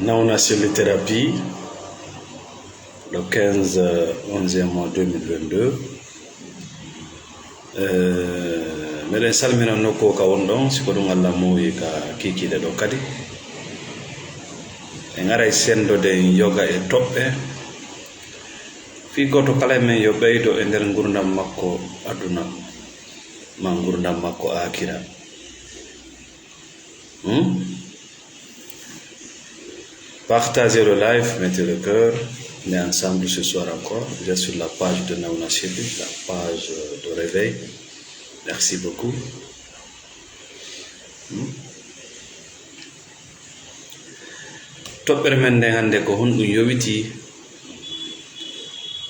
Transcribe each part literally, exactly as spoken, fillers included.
Nawna Selli Thérapie, le quinze, euh, onzième mois deux mille vingt-deux. Euh, meɗen salmina nokku o ka won ɗon, si ko ɗum Allah muuyi ka kiikiiɗe ɗo kadi. En aray senndoden yoga e toɓɓe. Fii gooto kala e men yo ɓeydo e nder ngurndan makko aduna, ma ngurndan makko aakira. Hmm? Partagez le live, mettez le cœur. On est ensemble ce soir encore. Vous êtes sur la page de Nawna Selli, la page de réveil. Merci beaucoup. Hmm? Toɓɓere men nden hannde ko honɗum yowitii?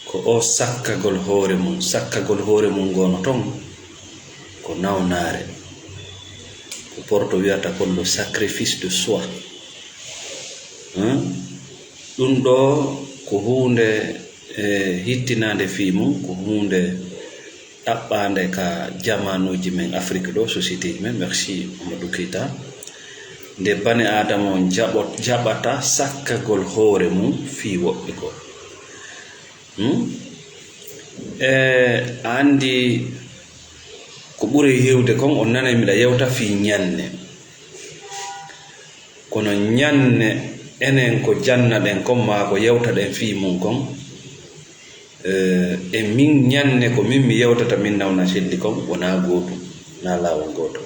Ko o sakkagol hoore mum. Sakkagol hoore mum ngoo no ton ko nawnaare. Ko Porto wiyata kon le sacrifice de soi. Hmm? Ɗum ɗoo ko huunde, eh, hittinaande fii mum, ko huunde ɗaɓɓaande ka jamaanuuji men Afrik ɗoo, sociétéji men. Merci Mamadou Keita. Nde bani Aadama on jaɓo-, jaɓata sakkagol hoore mum fii woɓɓe goo. Hmm? E, a anndi ko ɓuri heewde kon, on nanay miɗa yewta fii ñanne. Kono ñanne, enen ko jannaɗen kon maa ko yewtaɗen fii mum kon, eh, e min ñanne ko min mi yewtata min Nawna Selli kon, wonaa gootum, wonaa laawol gootol.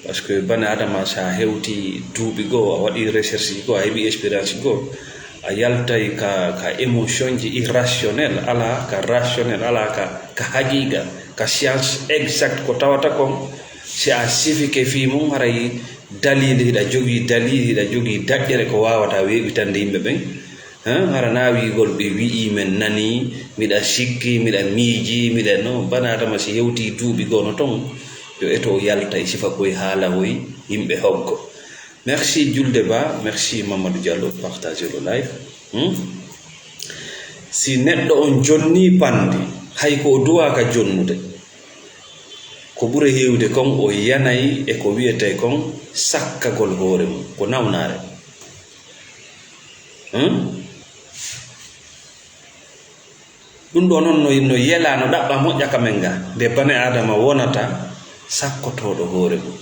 Parce que bani Aadama, so a hewtii duuɓi goo, a waɗii recherche goo, a heɓii expérience goo, a yaltay ka, ka émotion ji irrationnel, alaa ka rationnel, alaa ka, ka haqiiqa, ka science exacte ko tawata kon, si a sifike fii mum, haray daliili, hiɗa jogii daliili, hiɗa jogii daƴƴere ko waawata weeɓitande yimɓe ɓen. Hein? Hara naa wiigol ɓe wi'ii men nanii, miɗa sikki, miɗa miiji, miɗa no, bani Aadama si hewtii duuɓi goo no ton, yo eto o yalta e sifa koy haala hoy yimɓe hoggo. Merci Julde Ba, merci Mamadou Diallo, partagez le live. Hmm? Si neɗɗo on jonnii panndi, hay ko o duwaaka jonnude, ko ɓuri heewde kon o yanay e ko wi'etee kon sakkagol hoore mum, ko nawnaare. Hmm? Ɗum ɗoo noon no, no yelaa, no ɗaɓɓa moƴƴa ka men ga, nde bani Aadama wonata sakkotooɗo hoore mum.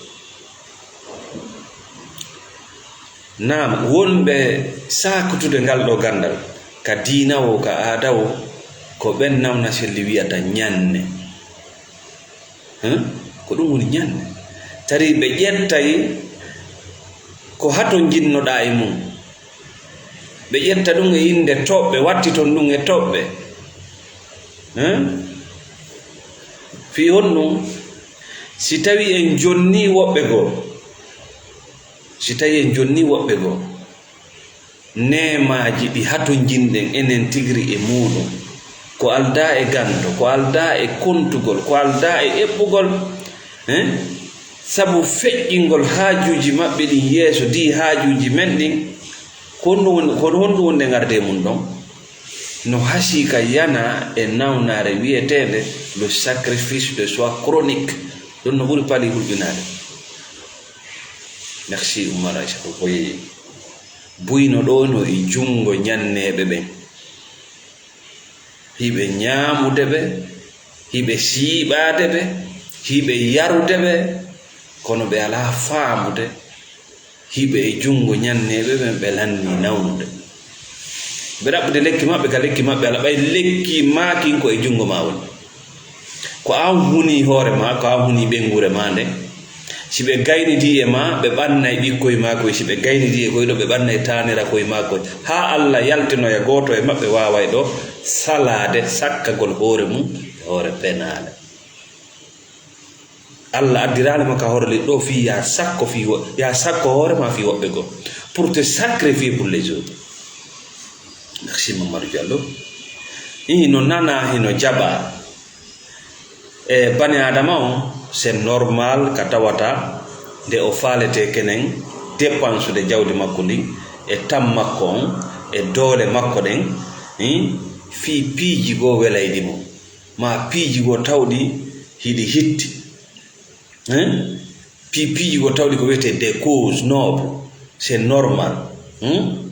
Naam, wonɓe saakutude ngal ɗoo ganndal, ka diina woo, ka aada woo, ko ɓen Nawna Selli wi'ata ñanne. Hum? Ko ɗum woni ñanne. Tawi ɓe ƴettay ko hato njinnoɗaa e mum. Ɓe ƴetta ɗum e innde toɓɓe, wattiton ɗum e toɓɓe. Hum? Fii honɗum? Si tawii en jonnii woɓɓe goo, si tawii en jonnii woɓɓe goo, neemaaji ɗi hatonjinɗen enen tigiri e muuɗum, ko aldaa e ganndo, ko aldaa e kontugol, ko aldaa e eɓɓugol, hein? Sabu feƴƴingol haajuuji maɓɓe ɗin yeeso dii haajuuji men ɗin, ko honɗum woni, ko honɗum woni e ngarde mum ɗon? No hasii ka yana e nawnaare wi'eteende le sacrifice de soi chronique. Ɗum no ɓuri pali hulɓinaade. Merci, Oumar Aïssatou Boye. Buyno ɗoo no e junngo ñanneeɓe ɓen. Hiɓe ñaamude ɓe, hiɓe siiɓaade ɓe, hiɓe yarude ɓe, kono ɓe alaa faamude. Hiɓe e junngo ñanneeɓe ɓen, ɓe lanni nawnude. Ɓe ɗaɓɓude lekki maɓɓe, ka lekki maɓɓe alaa, ɓay lekki maa kin ko e junngo maa woni. Ko an hunii hoore maa, ko an hunii ɓeynguure maa nden. Si ɓe gaynidii e maa, ɓe ɓannay ɓikkoy maa koy. Si ɓe gaynidii e koy ɗoo, ɓe ɓannay taanira koy maa koy. Haa Alla yaltinoya gooto e maɓɓe waaway ɗoo salaade sakkagol hoore mum e hoore penaale. Alla addiraali ma ka hoore leydi ɗoo fii yaa sakko fii wo-, yaa sakko hoore maa fii woɓɓe goo. Pour te sacrifier pour les autres. Merci, Mamadou Diallo. Hino nanaa, hino jaɓaa. E bani Aadama on, c'est normal ka tawata nde o faaletee kenen dépensude jawdi makko ndin, e tan makko on, e doole makko ɗen, hin, fii piiji goo welayɗi mo. Maa piiji goo tawɗi hiɗi hitti. Hein? Pi-, piiji goo tawɗi ko wiyetee des causes nobles. C'est normal. Hmm?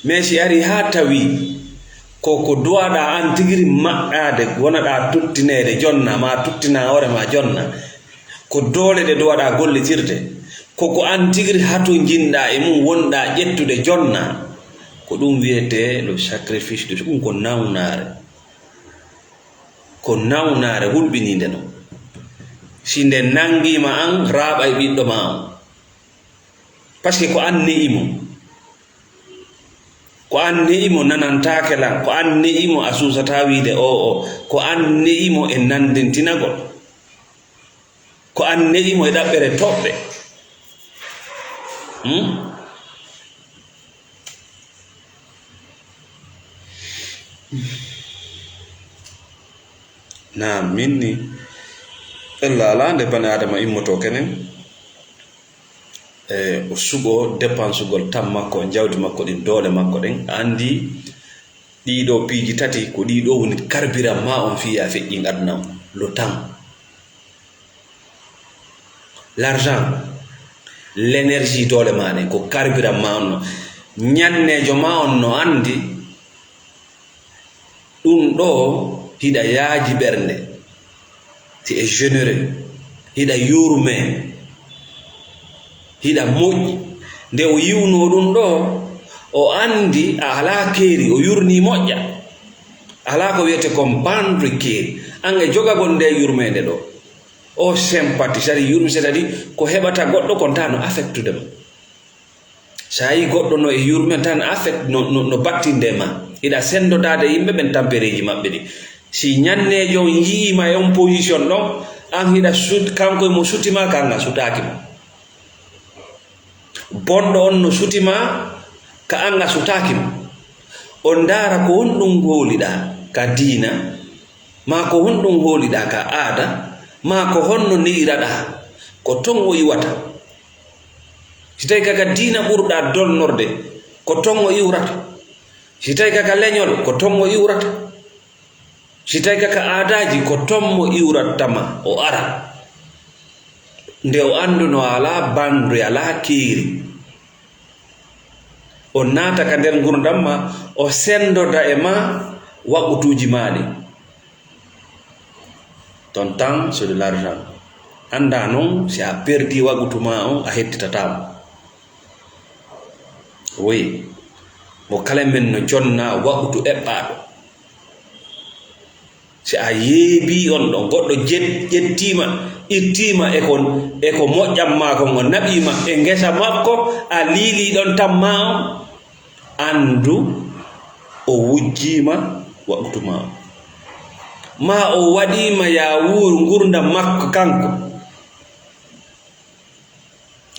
Mais si ari haa tawi ko, ko duwaɗa an tigiri maɗɗaade, wonaɗa tuttineede jonna, ma tuttina hoore ma jonna, ko doole ɗe duwaɗa gollitirde, ko, ko an tigiri hato jinɗa e mum wonɗa ƴettude jonna, ko ɗum wiyetee le sacrifice de, ɗum ko nawnaare. Ko nawnaare hulɓiniinde non. Si nde nanngiima an, raaɓa e ɓiɗɗo ma on. Parce que ko an ne'i mo. Ko an ne'i mo nanantaake lan. Ko an ne'i mo a suusataa wiide o, o. Ko an ne'i mo e nanndintinagol. Ko an ne'i mo e ɗaɓɓere toɓɓe. Hmm? Naam, min ni, ella alaa nde bani Aadama immotoo kenen, e o suɓoo dépensugol tan makko, jawdi makko ɗin, doole makko ɗen. A anndi ɗii ɗoo piiji tati, ko ɗii ɗoo woni carburant maa on fii a feƴƴin aduna on, le temps. L'argent, l'énergie, doole maa ɗen, ko carburant maa on no. Ñanneejo maa on no anndi, ɗum ɗoo hiɗa yaaji ɓernde, si e généreux, hiɗa yurmee, hiɗa moƴƴi. Nde o yiwnoo ɗum ɗoo, o anndi a alaa keeri, o yurnii moƴƴa. Alaa ko wiyetee kon banndre keeri. An e jogagol nde yurmeende ɗoo. O sympathie, c'est-à-dire yurmi, c'est-à-dire ko heɓata goɗɗo kon tan no affectude ma. So a yii goɗɗo no e yurme tan affect, no, no, no battinde ma. Hiɗa senndodaade yimɓe ɓen tampereeji maɓɓe ɗin. Si ñanneejo on yii ma e on position ɗon, an hiɗa sut-, kanko e mo suti ma, kan a sutaaki mo. Bonɗo on no suti ma, ka an a sutaaki mo. On ndaara ko honɗum hooliɗaa ka diina, maa ko honɗum hooliɗaa ka aada, maa ko honno ne'iraɗaa, ko ton o iwata. Si tawi ka, ka diina ɓurɗaa dolnorde, ko ton o iwrata. Si tawi ka, ka leñol, ko ton o iwrata. Si tawi ka, ka aadaaji, ko ton mo iwratta ma, o ara. Nde o annduno a alaa banndre, alaa keeri. O naata ka nder ngurndan ma, o senndoda e ma waqutuuji maa ɗin. Ton temps, c'est de l'argent. Anndaa non, si a perdii waqutu maa on, a hettitataa mo. Oui. Mo kala men no jonna waqutu eɓɓaaɗo. Si a yeebii on ɗon, goɗɗo jet-, ƴettiima, ittiima e ko, e ko moƴƴan maa kon, o naɓiima e ngesa makko, a liilii ɗon tan maa on, anndu o wujjiima waqutu maa on. Maa o waɗiima yaa wuuru ngurndan makko kanko.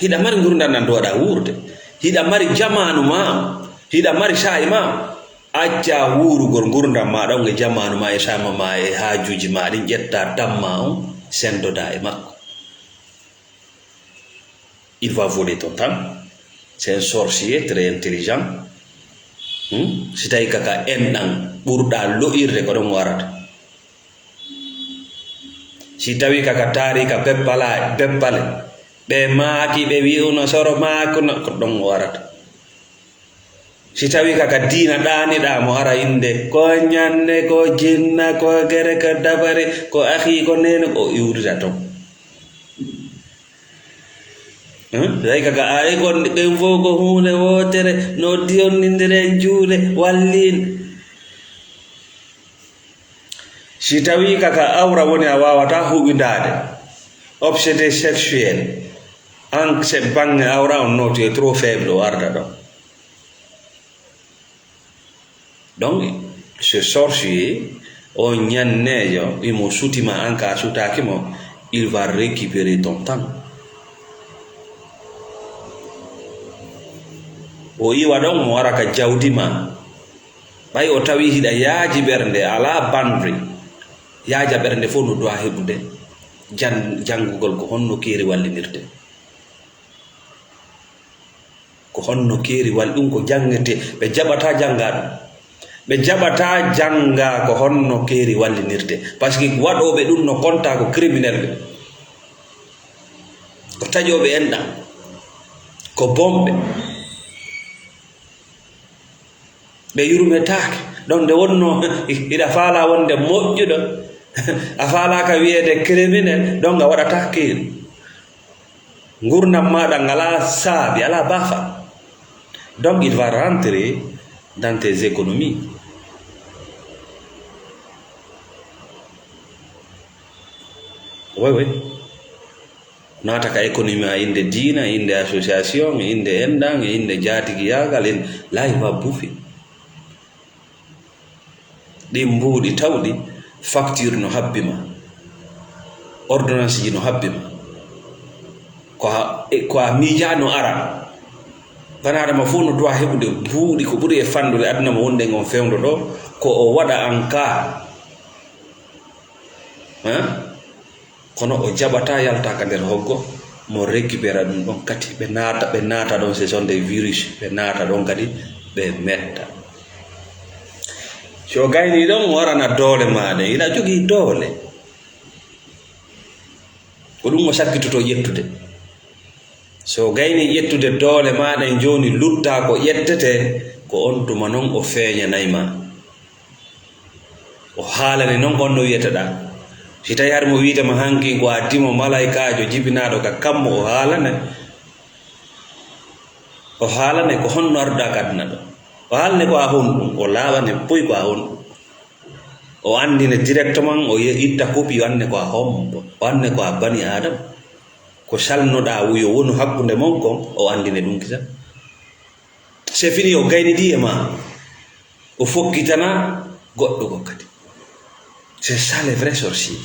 Hiɗa mari ngurndan nan dowaɗa wuurde. Hiɗa mari jamaanu maa. Hiɗa mari saa'i maa. Acca wuurugol ngurndan maa ɗon e jamaanu maa e saa'i maa e haajuuji maa ɗin, ƴetta damma on, senndoda e makko. Il va voler ton temps. C'est un sorcier très intelligent. Hmm? Si tawi ka ka enɗan ɓurɗa lo'irde, ko ɗon o arata. Si tawi ka ka taari ka beppala-, beppale, ɓe maaki, ɓe wi'uno soro maakuno, ko ɗon o arata. Si tawi ka ka diina ɗaaniɗaa mo ara innde, ko ñanne, ko jinna, ko gere, ko dabare, ko akhi, ko neene, o iwrita ton. Hmm? Tawi ka ka ay kon, ɗen fof ko huunde wootere, no diyonnindiren juuɗe, wallin. Si tawii ka ka awra woni a waawataa huɓindaade, obsédé sexuel, an se baŋŋe awra on no tu es trop faible o arda ɗon. Donc, ce sorcier, o ñanneejo, imo sutima an ka a sutaaki mo, il va récupérer ton temps. O iwa ɗon mo ara ka jawdi ma. Ɓay o tawi hiɗa yaaji ɓernde, alaa banndre, yaaja ɓernde fof no doit heɓude jan-, janngugol ko honno keeri wallinirte. Ko honno keeri wal-, ɗum ko janngetee, ɓe jaɓataa jannga ɗum. Ɓe jaɓataa jannga ko honno keeri wallinirte. Parce que waɗooɓe ɗum no kontaa ko criminel ɓe. Ko taƴooɓe enɗan. Ko bonɓe. Ɓe yurmetaake. Donc, nde wonnoo hiɗa faalaa wonde moƴƴuɗo, a faalaaka wiyeede criminel, donc a waɗataa keeri. Ngurndan maaɗa ngalaa saabi, alaa baafa. Donc, il va rentrer dans tes économies. Oui, oui. Naata ka économie a innde diina, innde association, innde enɗan, innde jaatigiyaagal, in, là, il va bouffer. Ɗin mbuuɗi tawɗi, facture no habbi ma, ordonnance ji no habbi ma. Ko a, e, ko a miijaano ara. Bana Adama fof no duwa heɓude mbuuɗi ko ɓuri e fanɗude aduna mo wonɗen on fewndo ɗo, ko o waɗa an ka. Hein? Kono o jaɓataa yalta ka nder hoggo, mo récupéra ɗum ɗon kadi, ɓe naata, ɓe naata ɗon, ce sont des virus, ɓe naata ɗon kadi, ɓe metta. Si o gayni ɗon, o warana doole maaɗa, ina jogii doole. Ko ɗum o sakkitoto ƴettude. So gayni ƴettude doole maaɗa en jooni, luttaa ko ƴettete, ko on tuma non o feeñanay ma. O haalane non on no wiyeteɗaa. Si tawi hari mo wiide ma hankin ko a dimo malaykaajo jibinaaɗo ka kammu, o haalane. O haalane ko honno arduɗaa ka aduna ɗo. O haalane ko a honɗum, o laaɓane poy ko a honɗum. O anndine directement, o ye-, itta copie, o anndine ko a hombo, o anndine ko a bani Aadama. Ko salnoɗaa yo wonu hakkunde mon kon, o anndine ɗum kisa. C'est fini, o gaynidii e ma. O fokkitana goɗɗo goo kadi. C'est ça les vrais sorciers.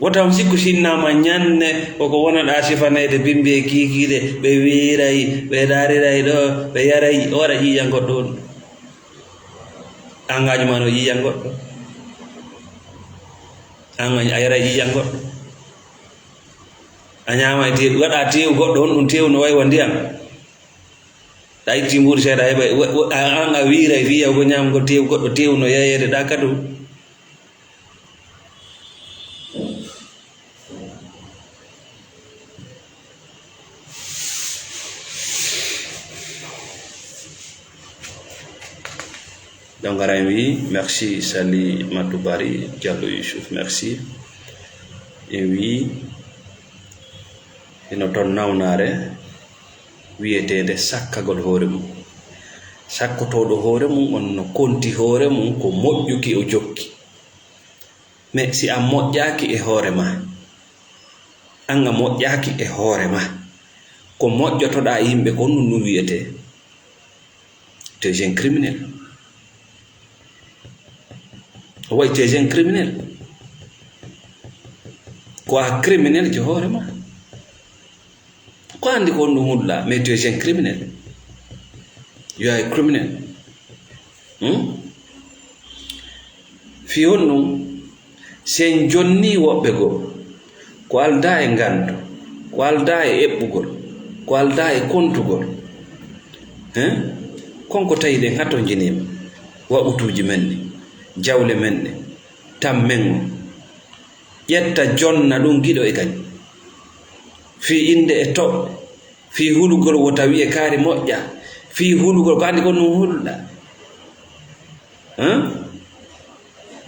Wota on sikku si innama ñande, koko wonoɗaa sifaneede bimbi e kiikiiɗe, ɓe wiiray, ɓe daariray ɗo, ɓe yaray, o waɗa ƴiiƴan goɗɗo on. An ngaaju ma no ƴiiƴan goɗɗo. An a yaray ƴiiƴan goɗɗo. A ñaamay teewu, waɗa teewu goɗɗo, on ɗum teewu no way wa ndiyam. Ɗa itti mbuuɗi seeɗa, heɓa, wa-, wa-, a, an a wiiray fii yahugo ñaamgo teewu goɗɗo, teewu no yeeyeede ɗa kadu. Donc, ara en wi merci Sali Matou Bari Diallo Youssouf, merci. En wi hino ton nawnaare wiyeteende sakkagol hoore mum. Sakkotooɗo hoore mum on no konti hoore mum ko moƴƴuki o jokki. Mais si a moƴƴaaki e hoore ma, an a moƴƴaaki e hoore ma, ko moƴƴotoɗaa yimɓe kon, ɗum ɗum wiyetee, tu es un criminel. Way, tu es un criminel. Ko a criminel je hoore ma. Ko anndi ko honɗum hulɗa, mais tu es un criminel. You are a criminel. Hmm? Fii honɗum, si en jonnii woɓɓe goo, ko aldaa e nganndo, ko aldaa e eɓɓugol, ko aldaa e kontugol, hein? Kon ko tawi ɗen hatonjiniima, waɓutuuji men ɗin, jawle men ɗen, tammen on. Ƴetta jonna ɗum giɗo e kañ. Fii innde e toɓɓe, fii hulugol wota wi'e kaari moƴƴa, fii hulugol ko anndi ko ɗum hulɗa. Hein?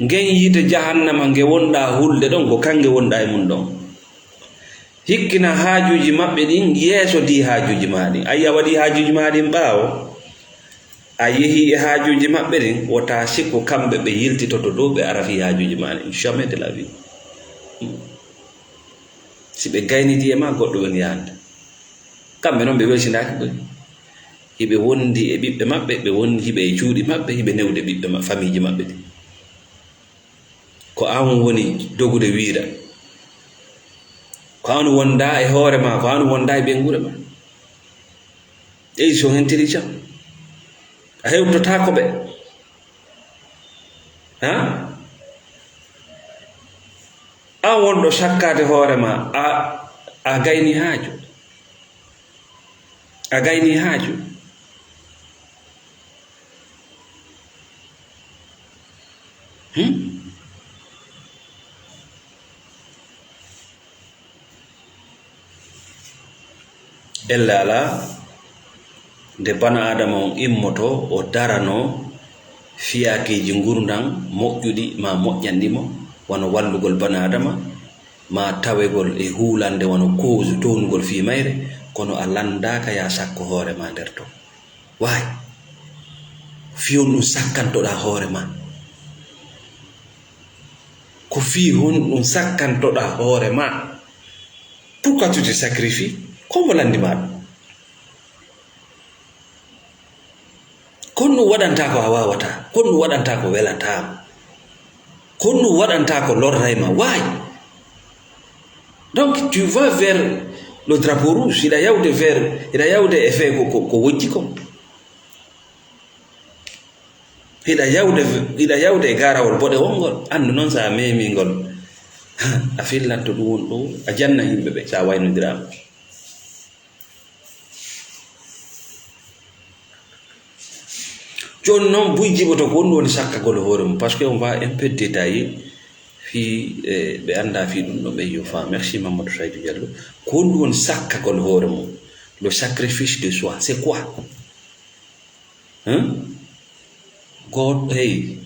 Ngen yiite jahannama nge wonɗaa hulde ɗon, ko kan nge wonɗaa e mum ɗon. Hikkina haajuuji maɓɓe ɗin yeeso dii haajuuji maa ɗin. A yi'a waɗii haajuuji maa ɗin ɓaawo. A yehii e haajuuji maɓɓe ɗin, wota sikku kamɓe ɓe yiltitoto dow ɓe ara fii haajuuji maa ɗin. Jamais de la vie. Hmm. Si ɓe gaynidii e maa, goɗɗo woni yaande. Kamɓe non ɓe welsindaaki ɓoy. Hiɓe wondi e ɓiɓɓe maɓɓe, ɓe wondi hiɓe e cuuɗi maɓɓe, hiɓe newde ɓiɓɓe ma-, famiiji maɓɓe ɗin. Ko an woni dogude wiira. Ko an wondaa e hoore ma, ko an wondaa e ɓeynguure ma. Ils sont intelligents. A hewtotaako ɓe. Ha? An wonɗo sakkaade hoore ma, a, a gayni haaju. A gayni haaju. Hmm? Ella alaa, Nde bana Aadama on immoto, o darano fiyaakeeji ngurndan moƴƴuɗi, ma moƴƴanɗi mo, wano wallugol bana Aadama, ma tawegol e huulande wano cause townugol fii mayre, kono a landaaka ya sakko hoore ma nder ton. Waay, fii honɗun sakkantoɗaa hoore ma? Ko fii honɗun sakkantoɗaa hoore ma? Pourquoi tu te sacrifies? Ko mo landi ma ɗun? Ko honɗun waɗanta ko a waawataa? Ko honɗun waɗanta ko welataa ma? Ko honɗun waɗanta ko lorray ma? Waay. Donc, tu vas vers le drapeau rouge. Hiɗa yawde vers, hiɗa yawde e fee ko, ko, ko wojji kon. Hiɗa yawde, hiɗa yawde e gaarawol boɗewol ngol. Anndu non, so a meemii ngol, a fillanto ɗun woni ɗoo, a janna yimɓe ɓe, so a waynondiraama. Jooni non, buy jiɓoto ko honɗun woni sakkagol hoore mum, parce que on va un peu détailler fii, eh, ɓe anndaa fii ɗun ɗoo, ɓe yo faa. Merci Mamadou Saydou Diallo. Ko honɗun woni sakkagol hoore mum? Le sacrifice de soi, c'est quoi? Hein? Goɗɗo, hey,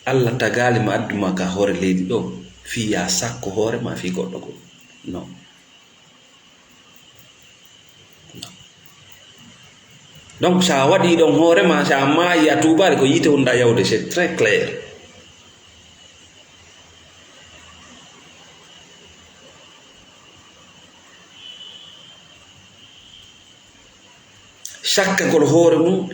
Allah tagaali ma, addu ma ka hoore leydi ɗoo, fii ya sakko hoore ma fii goɗɗo goo. Non. Non. Donc, sa waɗii ɗon hoore ma, sa maayi a tuubaali, ko yiite wonɗaa yawde, c'est très clair. Sakkagol hoore mum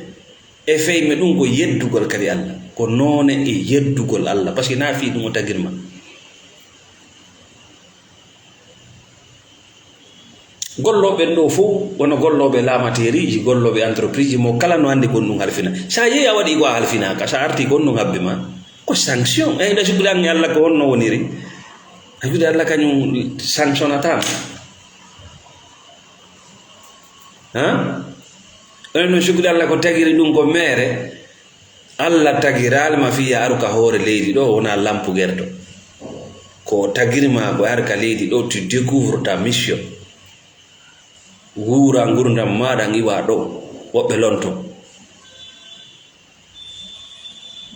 e feyme ɗun ko yeddugol kadi Allah. Ko noone e yeddugol Allah. Parce que na fii ɗun o tagir ma. Gollooɓe ɗoo fow, wono gollooɓe laamateeriiji, gollooɓe entreprise, mo kala no anndi ko honɗun halfina. Sa yehi a waɗii ko a halfinaaka, sa artii ko honɗun habbi ma? Ko sanction. Eyi, hiɗa sikkude an e Allah ko honno woniri? A sikkude Allah kañun sanctionnataa ma? Ha? Onon non sikkude Allah ko tagiri ɗun ko meere, Allah tagiraali ma fii ya aru ka hoore leydi ɗoo, wonaa lampu gerto. Ko o tagiri ma ko aru ka leydi ɗoo, tu découvres ta mission. Wuura ngurndan maaɗa, iwa ɗoo, woɓɓe lonto.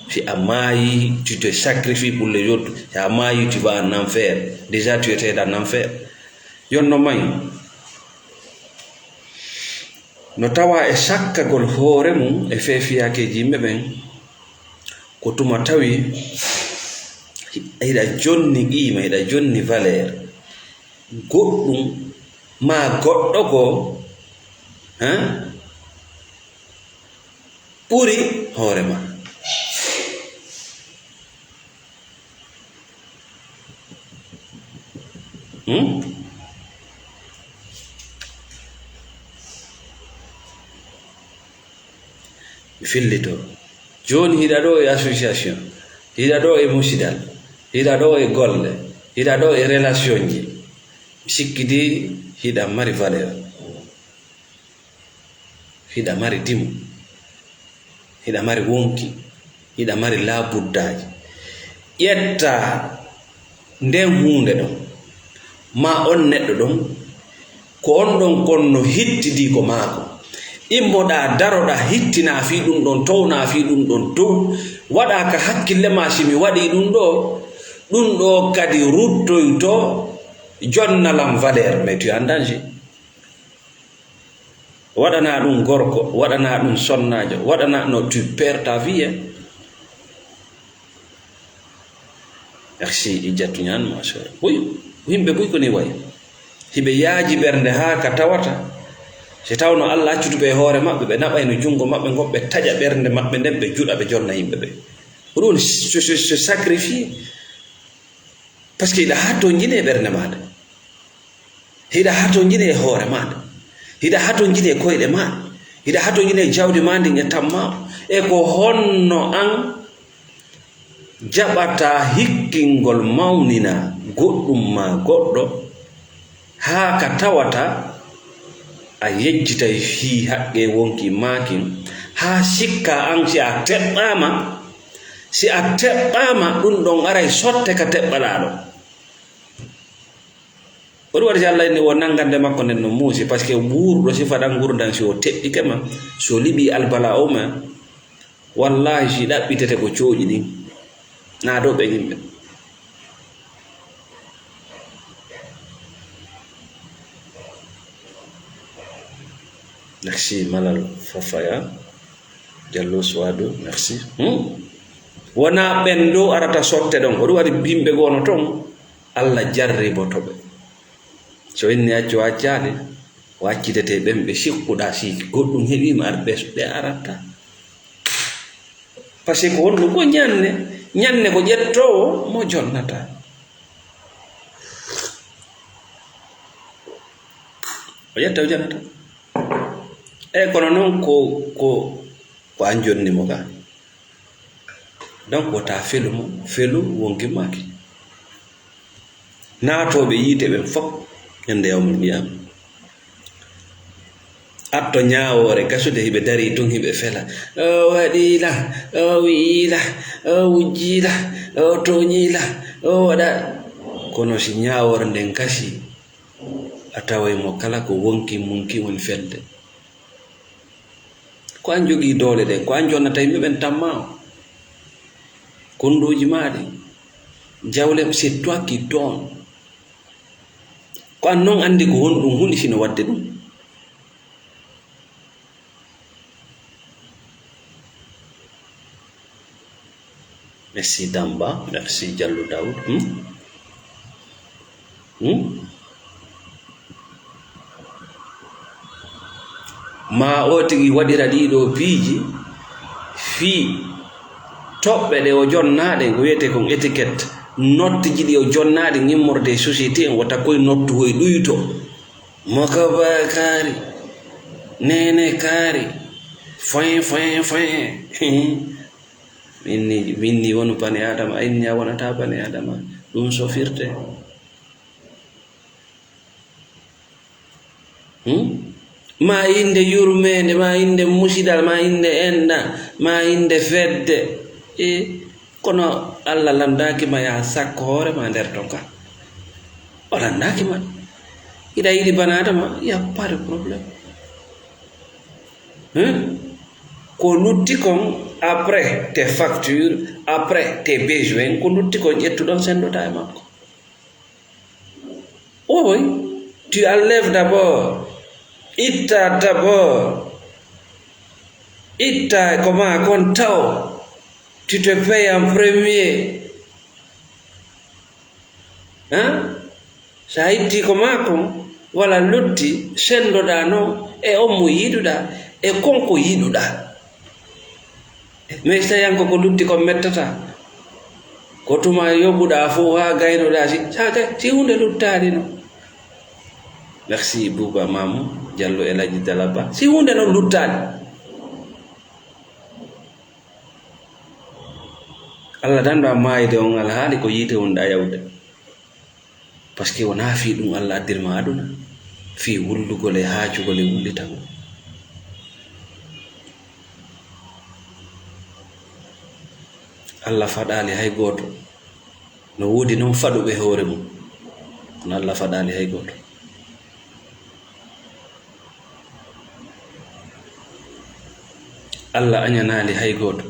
Si a maayi, tu te sacrifies pour les autres. Si a maayi, tu vas en enfer. Déjà, tu étais en enfer. Yonno may. No tawa e sakkagol hoore mum e fee fiyaakeeji yimɓe ɓen, ko tuma tawi hiɗa jonni qiima, hiɗa jonni valeur goɗɗum maa goɗɗo goo, hein, ɓuri hoore maa. Hmm? Mi fillito. Jooni hiɗa ɗoo e association, hiɗa ɗoo e musidal, hiɗa ɗoo e golle, hiɗa ɗoo e relationji. Mi sikkiti hiɗa mari valeur. Hiɗa mari dimu, hiɗa mari wonki, hiɗa mari laabuddaaji. Ƴetta nden huunde ɗon, maa on neɗɗo ɗon, ko on ɗon kon no hittidii ko maako. Immoɗaa, daroɗaa, hittinaa fii ɗun ɗon, townaa fii ɗun ɗon dow. Waɗaa ka hakkille maa, si mi waɗii ɗun ɗoo, ɗun ɗoo kadi ruttoyto, jonna lan valeur, mais tu es en danger. Waɗanaa ɗun gorko, waɗanaa ɗun sonnaajo, waɗanaa, no, tu perds ta vie, hein. Merci, Ijjatu Ñaan, ma sœur. Buy, yimɓe buy ko ni wayi. Hiɓe yaaji ɓernde haa ka tawata, si tawno Allah accutu ɓe e hoore maɓɓe, ɓe naɓayno junngo maɓɓe ngon, ɓe taƴa ɓernde maɓɓe nden, ɓe juɗa, ɓe jonna yimɓe ɓe. Ko ɗun, ce, ce, ce sacrifice. Parce que hiɗa hatonjini e ɓernde maaɗa. Hiɗa hatonjini e hoore maaɗa. Hiɗa hatonjini e koyɗe maaɗa. Hiɗa hatonjini e jawdi maa ndin e tammaa. E ko honno an jaɓata hikkingol mawnina goɗɗum maa goɗɗo, haa ka tawata a yejjitay fii haqqee wonki maakin, haa sikka an si a teɓɓaama, si a teɓɓaama, ɗun ɗon aray sotte ka teɓɓaɗaa ɗon. Ko ɗum waɗi si Allah inni wo nanngande makko nden no muusi, parce que wuurɗo si faɗan ngurndan si o teɗɗike ma, si o liɓi albala o ma, wallahi si ɗaɓɓitete ko cooƴi ɗin, na dow ɓen yimɓe. Merci Malal Fofaya, Jallo Suwadu, merci. Hmm. Wona ɓen ɗo arata sotte ɗon, ko ɗum waɗi yimɓe goo no ton, Allah jarriboto ɓe. So inni accu accaali, o accitete ɓen ɓe sikkuɗaa si goɗɗum heɓiima ar ɓe, ɓe aratta. Parce que ko honɗum ko ñanne, ñanne ko ƴettoowo mo jonnata. O ƴetta o jonnata. Eyi, kono noon ko, ko, ko an jonni mo ka. Donc, wota felu mo, felu wonki maaki. Naatooɓe yiite ɓen fof, ñande yawmal qiyaama. Atto ñaawoore gasude, hiɓe darii tun, hiɓe fela. O waɗii la, o wi'ii la, o wujjii la, o tooñii la, o waɗa. Kono si ñaawoore nden gasii, a taway mo kala ko wonki mun ki woni felde. Ko an jogii doole ɗen, ko an jonnata yimɓe ɓen tamma o. Kondoji maa ɗin, jawle, c'est toi qui donne. Ko an non anndi ko honɗum hundi sino waɗde ɗum. Merci Damba, merci Diallo Daoud. Hmm? Hmm? Ma o tigi waɗira ɗiɗo piiji fii toɓɓe ɗe o jonnaaɗe, ko wiyetee kon étiquette, notteji ɗi o jonnaaɗe immorde e société en, wota koye nottu hoy ɗuyto. Mokaba kaari, nene kaari, foin, foin, foin. Min ni, min ni wonu bani Adama, a inni a wonata bani Adama. Ɗum sofirte. Hmm? Ma innde yurmeende, ma innde musidal, ma innde enɗa, ma innde fedde. E, kono Allah lanndaaki ma yaa sakko hoore ma nder ton ka. O lanndaaki ma. Hiɗa yiɗi banaade ma, y a pas de problème. Hein? Ko lutti kon après tes factures, après tes besoins, ko lutti kon ƴettuɗon senndoɗaa e makko. Oui, oui. Tu enlèves d'abord. Itta d'abord. Itta ko ma kon taw. Tu te payes en premier. Hein? So a itti ko ma kon, wala lutti, senndoɗaa non e on mo yiɗuɗaa, e kon ko yiɗuɗaa. Mais so tawi an ko ko lutti kon mettata, ko tuma yoɓuɗaa fof haa gaynoɗaa, si, sa gay-, si huunde luttaali non. Merci Bouba Mamou Diallo El Hadji Dalaba. Si huunde non luttaali. Allah danɗo a maayde on alhaali ko yiite wonɗaa yawde. Parce que wonaa fii ɗum Allah addirma aduna, fii wullugol e haacugol e wullitagol. Allah faɗaali hay gooto. No woodi noon faɗuɓe hoore mum. Kono Allah faɗaali hay gooto. Allah añanaali hay gooto.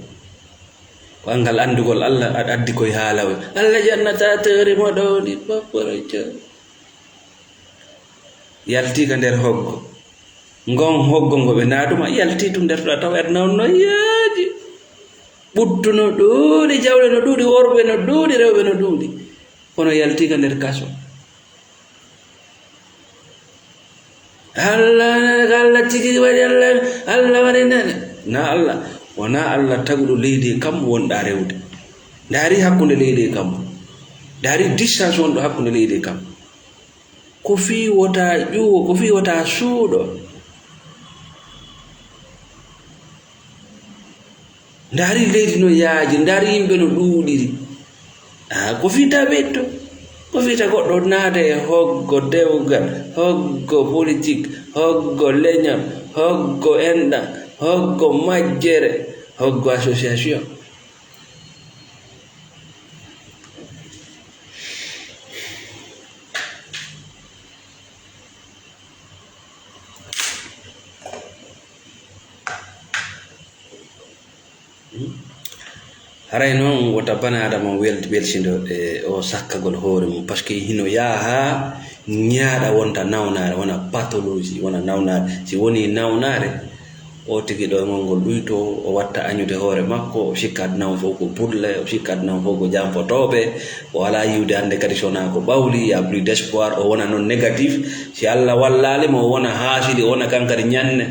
Ko anngal anndugol Allah, aɗa addi koye haala o. Allah jannata teeri mo ɗowdi, papporojo. Yalti ka nder hoggo. Ngon hoggo ngo ɓe naaduma, yalti tun nder ɗo tawa aduna on no yaaji. Ɓuttu no ɗuuɗi, jawle no ɗuuɗi, worɓe no ɗuuɗi, rewɓe no ɗuuɗi. Kono yalti ka nder kaso. Allah, Allah tigi waɗi, Allah, Allah waɗi nene. Na Allah, wona Allah taguɗo leydi e kammu wonɗa rewde. Ndaari hakkunde leydi e kammu. Ndaari distance wonɗo hakkunde leydi e kammu. Ko fii wota ƴuwo, ko fii wota suuɗo. Ndaari leydi no yaaji, ndaari yimɓe no ɗuuɗiri. Ah, ko fii ta ɓeyto, ko fii ta goɗɗo naata e hoggo dewgal, hoggo politik, hoggo leñol, hoggo enɗam, hoggo majjere, hoggo association. Haray noon wota bana Adama wel-, welsindo e o sakkagol hoore mum, parce que hino yaha ñaaɗa wonta nawnaare, wona pathologie, wona nawnaare. Si woni nawnaare, o tigi ɗo e ngol ngol ɗuyto, o watta añude hoore makko, o sikka aduna on fof ko bulle, o sikka aduna on fof ko jampotooɓe, o alaa yiwde hannde kadi so wonaa ko ɓawli, y a plus d'espoir, o wona noon négatif. Si Alla wallaali mo, o wona haasidi, o wona kan kadi ñanne.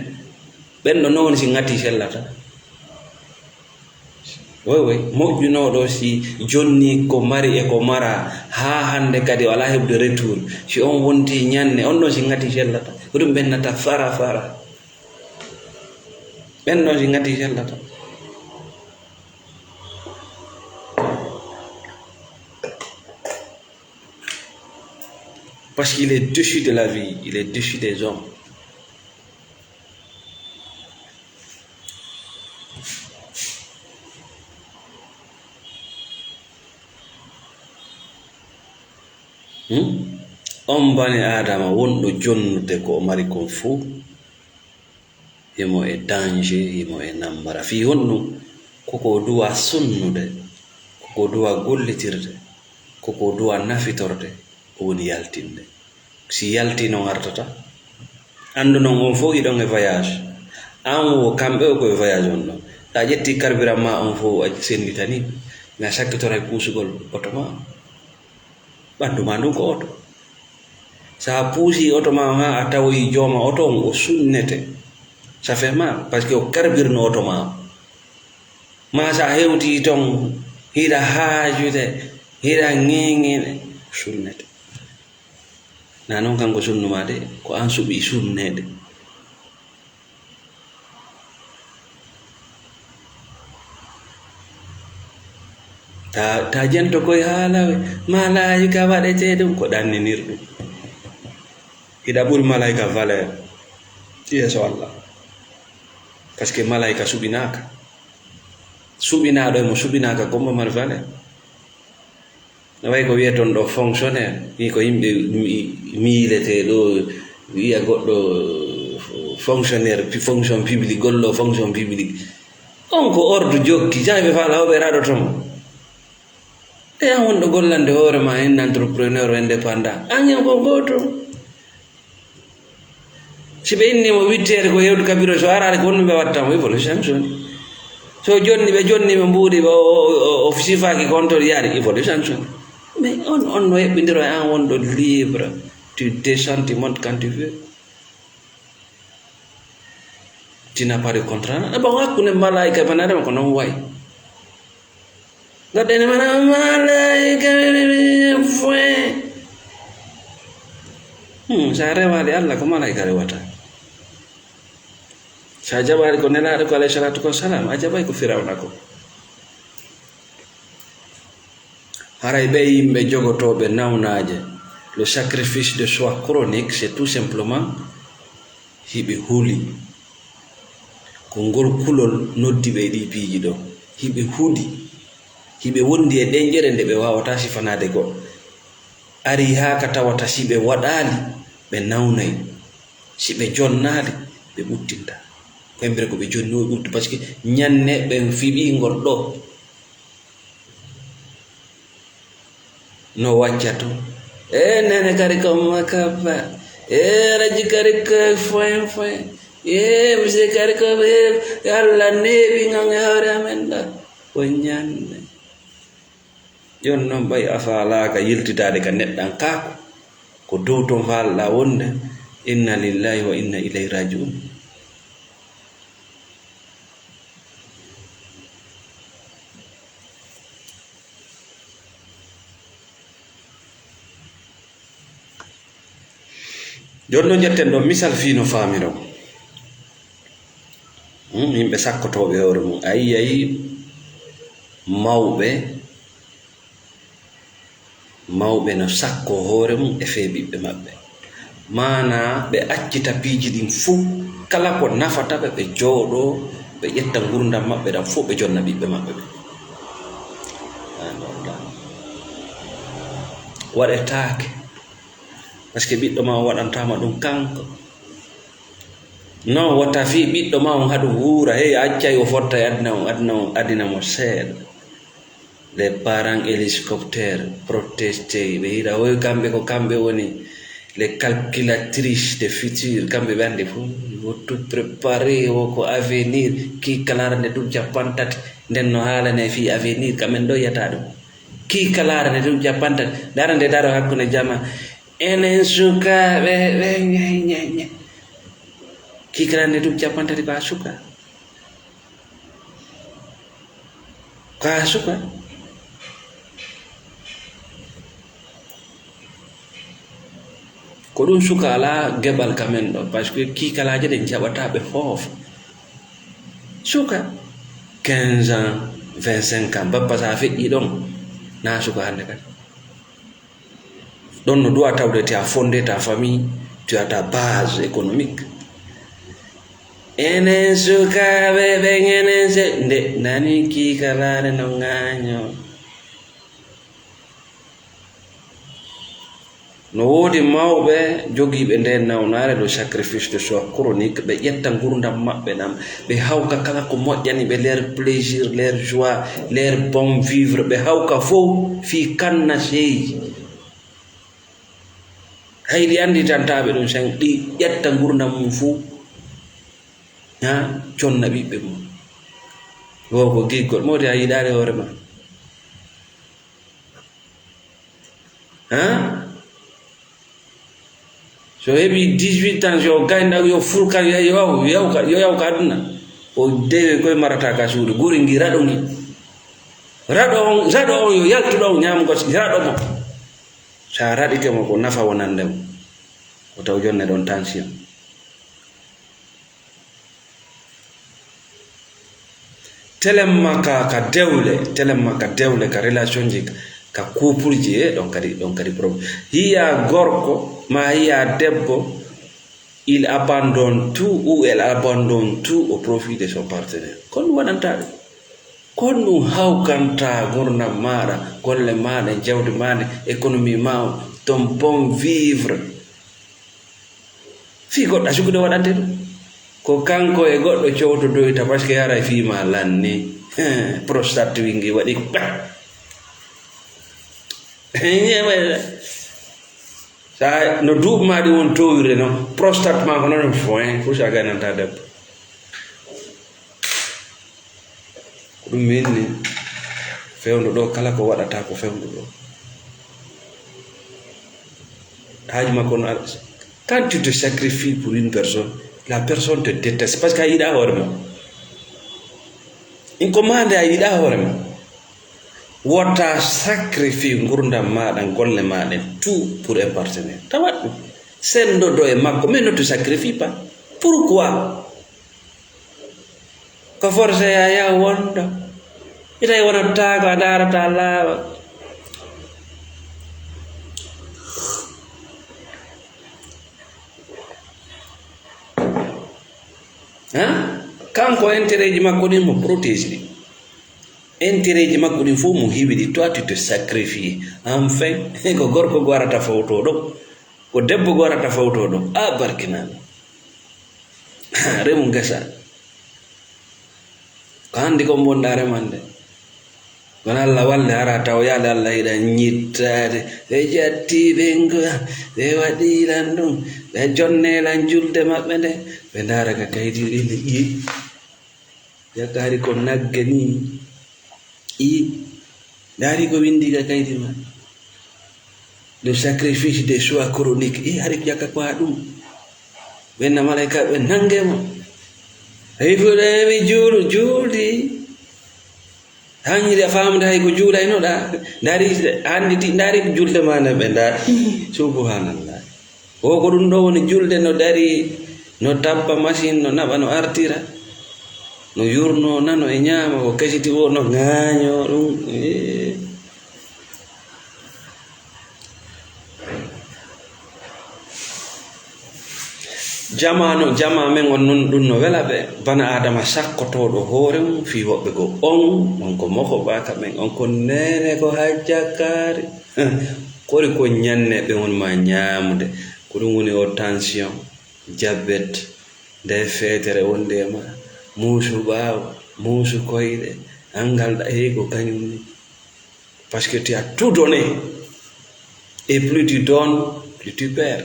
Ɓen ɗo noon si ŋati sellata. Woy, woy, moƴƴunooɗo si jonni ko mari e ko mara, haa hannde kadi o alaa heɓde retour. Si on wonti ñanne, on ɗon si ŋati sellata. Ko ɗum ɓennata fara fara. Ɓen ɗon si ŋati sellata. Parce qu'il est déchu de la vie, il est déchu des hommes. Hmm? On bani Aadama wonɗo jonnude ko o mari kon fuu, himo e danger, himo e nammara. Fii honɗum? Ko ko duwa sunnude, ko ko duwa gollitirde, ko ko duwa nafitorde, o woni yaltinde. Si yaltii, no ngartata? Anndu non, on fof hiɗon e voyage. An wo, kamɓe o ko e voyage on ɗon. Sa ƴetti carburant ma on fof a sennditani, mais a sakkitoray puusugol oto ma. Ɓanndu ma ndun ko oto. Sa puusi oto ma on haa a tawoyi jooma oto on, o sunnete. Ça fait mal, parce que o carbure no oto ma on. Ma sa hewtii ton, hiɗa haajude, hiɗa ŋeŋine, sunnete. Na non kanko sunnu ma de, ko an suɓi sunneede. Ta, ta jento koye haala we, malaayika waɗetee ɗum ko ɗanninirɗum. Hiɗa ɓuri malaayika valeur yeeso Allah. Parce que malaayika suɓinaaka. Suɓinaaɗo e mo suɓinaaka ko mo mari valeur. No wayi ko wiyeton ɗo fonctionnaire, wi ko yimɓe mi-, miiletee ɗo, wiya goɗɗo fonctionnaire, pi-, fonction publique, gollo fonction publique. On ko ordre jokki, jaaɓe faala hoɓe raɗoto mo. E an wonɗo gollande hoore ma, en entrepreneur, indépendant, an en ko gooto. Si ɓe inni mo witteede ko hewde kabiro, so araade ko honɗum ɓe watta mo, il faut le sanctionner. So jonni ɓe jonni ɓe mbuuɗi ɓe, o, o, o, o sifaaki ko on to yaari, il faut le sanctionner. Mais on, on no heɓɓindiro e an wonɗo libre, tu descends, tu montes quand tu veux. Tu n'as pas de contrat. E bon, hakkunde malaayika e bani Aadama ko non wayi. Goɗɗo ene mana malaayika foye. Hmm, sa rewaali Allah, ko malaayika rewata. Sa jaɓaali ko nelaaɗo ko alayhi salatu wassalam, a jaɓay ko Firawna ko. Haray ɓe yimɓe jogotooɓe nawnaaje, le sacrifice de soi chronique, c'est tout simplement hiɓe huli. Ko ngol kulol noddi ɓe e ɗii piiji ɗoo. Hiɓe huli. Hiɓe wondi e ɗeñƴere nde ɓe waawataa sifanaade goɗɗo. Arii haa ka tawata si ɓe waɗaali, ɓe nawnay. Si ɓe jonnaali, ɓe ɓuttinta. Ko hembere ko ɓe jonni o ɓuttu, parce que ñanne ɓen fiɓii ngol ɗoo. No wacca tun. E nene kadi ko makabba. E raji kadi ko foyen foyen. E monsieur kadi ko, e Allah neeɓi ngan e hoore amen ɗa. Ko ñande. Jon non ɓay a faalaaka yiltitaade ka neɗɗankaaku. Ko dow ton faalɗaa wonde. Inna lillahi wa inna ilayhi raji'un. Jooni noon, njetten ɗo misal fii no faamiron. Hmm, yimɓe sakkotooɓe hoore mum. A yi'ay mawɓe, mawɓe no sakkoo hoore mum e fee ɓiɓɓe maɓɓe. Maanaa ɓe accita piiji ɗin fuu, kala ko nafata ɓe, ɓe jooɗoo, ɓe ƴetta ngurndan maɓɓe ɗan fuu, ɓe jonna ɓiɓɓe maɓɓe ɓen. Waɗetaake. Parce que ɓiɗɗo ma on waɗantaama ɗum kanko. Non, wota fii ɓiɗɗo ma on haɗu wuura, hey, a accay o fotta e aduna on, aduna on adina mo seeɗa. Les parents hélicoptères protégés, ɓe hiɗa woy kamɓe, ko kamɓe woni les calculatrices de futur, kamɓe ɓe anndi fof. Wottu préparé, wo ko avenir, kii kalaara nde duuɓi cappanɗe tati, nden no haalane fii avenir, ka men ɗo yiyata ɗum. Kii kalaara nde duuɓi cappanɗe tati, dara nde daro hakkunde jama, enen sukaaɓe, ɓe, ñe, ñe, ñe. Kii kalaara nde duuɓi cappanɗe tati ko a suka. Ko a suka. Ko ɗum suka alaa geɓal ka men ɗo, parce que kiikalaaje ɗen jaɓataa ɓe foof. Suka, quinze ans, vingt-cinq ans, bappa sa feƴƴi ɗon, na suka hannde kadi. Ɗon no du'a tawde tu as fondé ta famille, tu as ta base économique. Enen sukaaɓe ɓen, enen se-, nde nani kiikalaare no ŋaañoo. No woodi mawɓe jogiiɓe ndeen nawnaare, le sacrifice de soi chronique, ɓe ƴetta nguurndam maɓɓe ɗam, ɓe hawka kala ko moƴƴani ɓe, leur plaisir, leur joie, leur bon vivre, ɓe hawka fow fii kannaseeji. Hay ɗi annditantaaɓe ɗum sen, ɗi ƴetta nguurndam mum fow, haa conna ɓiɓɓe mum. Wo ko giggol, moodi a yiɗaare hoore ma. Haa? So heɓi dix-huit ans, yo gaynda, yo furkan, yo yaw, yo yaw ka, yo yaw ka aduna. O dewe koye marata ka suudu, guri ngi raɗo ngi. Raɗo on, raɗo on yo yaltu ɗon ñaamugo raɗo mo. Sa raɗike mo, ko nafa wonande mo. Ko taw jonne ɗon tension. Telemma ka, ka dewle, telemma ka dewle, ka relationji, ka coupleji, e ɗon kadi, ɗon kadi problème. Hiya gorko, ma hiya debbo, il abandonne tout ou elle abandonne tout au profit de son partenaire. Ko ɗum waɗanta ɗum. Ko ɗum hawkanta ngurdam maaɗa, golle maaɗa, jawdi maaɗa, économie ma on, ton bon vivre. Fii goɗɗo a sukude waɗante ɗum. Ko kanko e goɗɗo cowtodoyta, parce que haray fii ma lanni. Prostate wingi waɗi kpa. Sa no duuɓi ma ɗi won towirde noon, prostate ma ko noon foin, pour ça gaynanta debbo. Ko ɗum mi inni, fewndo ɗo, kala ko waɗata ko fewndo ɗo. Haaju makko no ar-, quand tu te sacrifies pour une personne, la personne te déteste, parce que a yiɗa hoore ma. In ko mande a yiɗa hoore ma. Wota sacrifice ngurdam maɗa, golle maɗa, tout pour un partenaire. Tawat ɗum. Sendodo e makko, mais ne te sacrifie pas. Pourquoi? Ko forcé ya, ya wondo. Ita e wona taako a darata laawa. Hein? Kanko intérêt ji makko ɗin mo protégé ɗi. Intérêt ji makko ɗin fof mo hiwi ɗi. Toi, tu te sacrifies. Enfin, ko gorko go arata fawto ɗo. Ko debbo go arata fawto ɗo. A barkinama. Remu ngesa. Ko handi kon bonɗa remande. Kono Allah walle hara taw yaade Allah yiɗa ñittaade. Ɓe jatti ɓe ngo-, ɓe waɗi lan ɗum. Ɓe jonne lan julde maɓɓe nde. Ɓe ndaara ka kaydi ɗi ƴi. Yakari ko nagge ni. I. Ndaari ko windi ka kaydi ma. Le sacrifice de soi chronique. I hari ƴakka ko haa ɗum. Ɓenna malaika ɓe nange mo. Tawi fuɗa mi juulu, juuldi. Hañiri a faamude hay ko juulaynoɗa. Ndaari, anndi ti, ndaari ko julde ma nde ɓe ndaari. Subhanallah. O ko ɗum ɗo woni julde, no dari, no tappa machine, no naɓa, no artira, no yurno, nano e ñaama, ko kasiti o, no ŋaaño ɗum. Ee. Jamaanu, jamaa men on nun, ɗum no wela ɓe. Bana Aadama sakkotooɗo hoore mum fii woɓɓe goo. On, on ko moko ɓaaka ɓen, on ko neene ko hajjakaari. Kori ko ñanne ɓe won ma ñaamude. Ko ɗum woni o tension, jabet, nde feetere wonde e ma. Muusu ɓaawo, muusu koyɗe, angal ɗa, hey ko kañum ni. Parce que tu as tout donné. Et plus tu donnes, plus tu perds.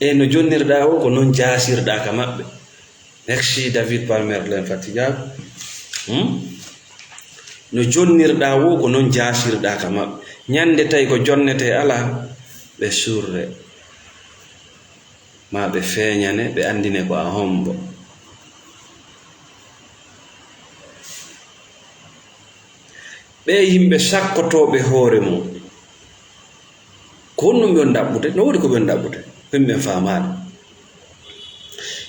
E no jonnirɗaa o, ko noon jaasirɗaa ka maɓɓe. Merci David Palmer, l'infatigable. Hmm? No jonnirɗaa o, ko noon jaasirɗaa ka maɓɓe. Ñande tawi ko jonnetee alaa, ɓe surre. Maa ɓe feeñane, ɓe anndine ko a hombo. Ɓee yimɓe sakkotooɓe hoore mum, ko honɗum ɓe woni ɗaɓɓude? No woodi ko ɓe woni ɗaɓɓude? Ko yimɓe faamaani.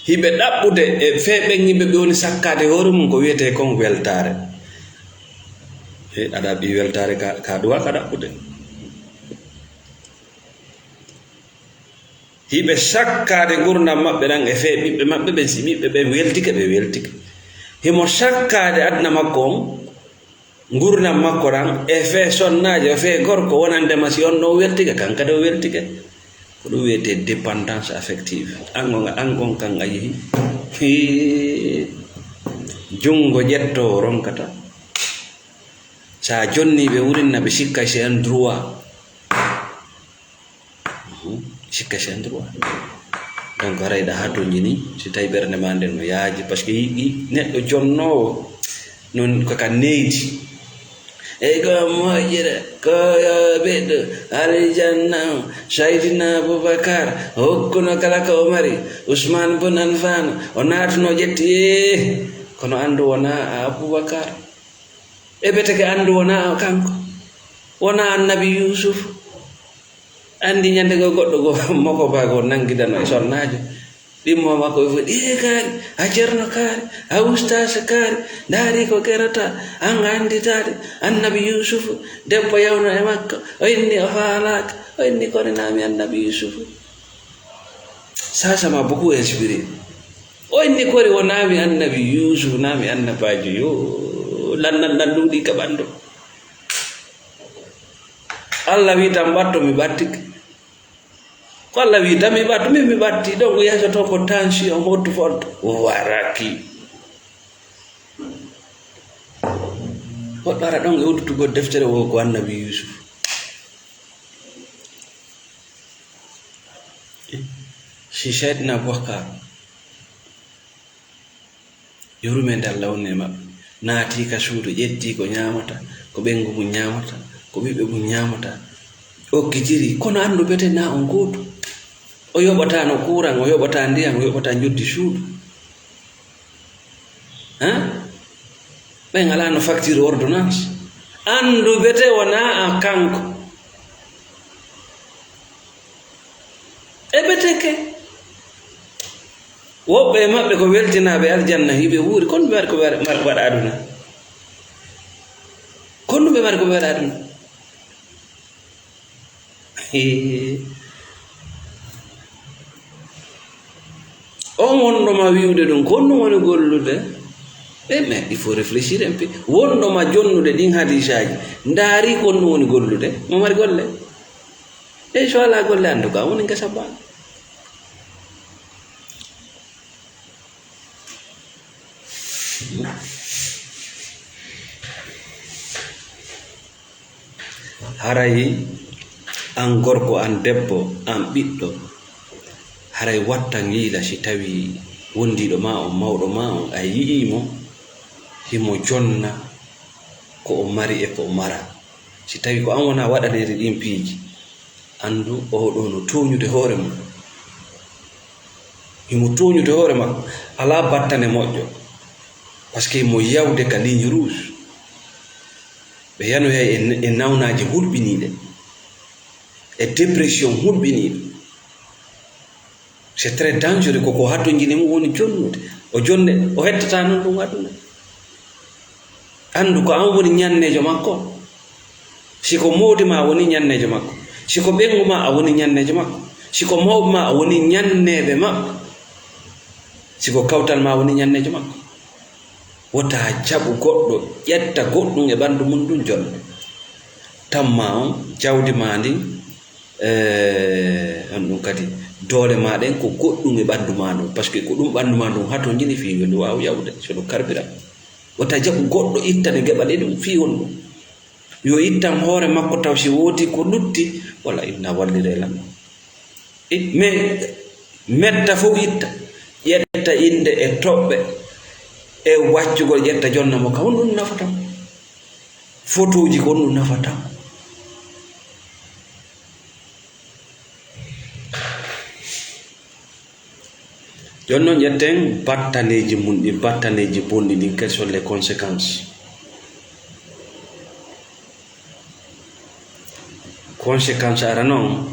Hiɓe ɗaɓɓude e fee ɓen yimɓe ɓe woni sakkaade hoore mum ko wiyetee kon weltaare. He, aɗa ɓii weltaare ka, ka duwa ka ɗaɓɓude. Hiɓe sakkaade ngurndan maɓɓe ɗan e fee ɓiɓɓe maɓɓe ɓen, si ɓiɓɓe ɓen weltike, ɓe weltike. Himo sakkaade aduna makko on, ngurndan makko ɗan, e fee sonnaajo, e fee gorko wonande ma, si on no weltike, kan kadi o weltike. Ko ɗum wiyetee dépendance affective. An on, an on kan a yihi. Hii. Junngo ƴettoowo ronkata. Sa jonni ɓe wurin na ɓe sikka c'est un droit. Mhm. Sikka c'est un droit. Donc, haray ɗa hatonjini, si tawi ɓernde ma nden no yaaji, parce que yiɗi neɗɗo jonnoowo, non ko ka neydi. Eyi, ko moƴƴere, ko yo ɓiɗɗo aljanna on, Saydina Abubakar, hokkuno kala ko o mari, Usman bun Anfan, o naatuno ƴetti, eh, kono anndu wonaa Abubakar. E beteke anndu wonaa kanko, wonaa annabi Yuusuf. Anndi ñande goo goɗɗo goo moko baa goo nanngidano e sonnaajo. Ɗimmo makko e fof, "Ɗiye kaari, a ceerno kaari, a ustaas kaari, ndaari ko kerata, an a annditaade. Annabi Yuusuf, debbo yawno e makko, o inni o faalaaka, o inni ko rinaami annabi Yuusuf." Ça, ça m'a beaucoup inspiré. O inni kori o naami annabi Yuusuf, naami annabaajo, yo, lannal nan ɗuuɗi ka ɓanndu. Allah wi tan ɓatto, mi ɓattike. Ko Allah wi tan mi ɓatto, min mi ɓatti. Donc yeeso to ko tension, hottu fonto. Waraki. Goɗɗo ara ɗon e uddutugol deftere o ko annabi Yuusuf. Si Seydina Abubakar, yurmeende Allah woni e maɓɓe, naati ka suudu, ƴetti ko ñaamata, ko ɓeyngu mum ñaamata, ko ɓiɓɓe mum ñaamata, okkitiri, kono anndu bete na on gootu. O yoɓataano kuuran, o yoɓataa ndiyan, o yoɓataa njoddi suudu. Hein? Ɓen alaa no facture ordonnance. Anndu bete wonaa a kanko. E beteke. Woɓɓe e maɓɓe ko weltinaaɓe aljanna, hiɓe wuuri. Kono ɓe mari ko ɓe waɗa aduna. Kono ɓe mari ko ɓe waɗa aduna. On wonɗo ma wi'ude ɗum, ko honɗum woni gollude? Eh, mais il faut réfléchir un peu. Wonɗo ma jonnude ɗin hadiisaaji, ndaari ko honɗum woni gollude? Mo mari golle? Eh, so alaa golle, en tout cas, woni ngesa baa. Haray an gorko, an debbo, an ɓiɗɗo, haray wattan yiila si tawi wondiiɗo ma on, mawɗo ma on, a yi'ii mo, himo jonna ko o mari e ko o mara. Si tawi ko an wona waɗaneede ɗin piiji, anndu oo ɗoo no tooñude hoore mum. Himo tooñude hoore makko, alaa battane moƴƴo. Parce que mo yawde ka ligne rouge. Ɓe yanoyay e, e nawnaaje hulɓiniiɗe, e dépression hulɓiniiɗo. C'est très dangereux, ko ko hattonjini mum woni jonnude. O jonne, o hettata noon ɗum aduna. Anndu ko an woni ñanneejo makko. Si ko moodi ma a woni ñanneejo makko. Si ko ɓeyngu ma a woni ñanneejo makko. Si ko mawɓe ma a woni ñanneeɓe maɓɓe. Si ko kawtal ma woni ñanneejo makko. Wota jaɓu goɗɗo ƴetta goɗɗum e ɓanndu mum ndun jonde. Tamma on jawdi ma ndin, eh, on ɗum kadi doole ma ɗen ko goɗɗum e ɓanndu ma ndun. Parce que ko ɗum ɓanndu ma ndun hatonjini fii yo ndu waaw yawde, so ndu karbira. Wota jaɓu goɗɗo ittane geɓal e ɗum fii honɗum. Yo ittan hoore makko taw si woodi ko lutti, wala inna wallire lan. E, mais metta fof itta, ƴetta innde e toɓɓe e waccugol, ƴetta jonna mo, ka honɗum nafata? Fotooji ko honɗum nafata? Jooni noon, ƴetten battaneeji mum ɗi, battaneeji bonɗi ɗin, quelles sont les conséquences? Conséquence ara noon,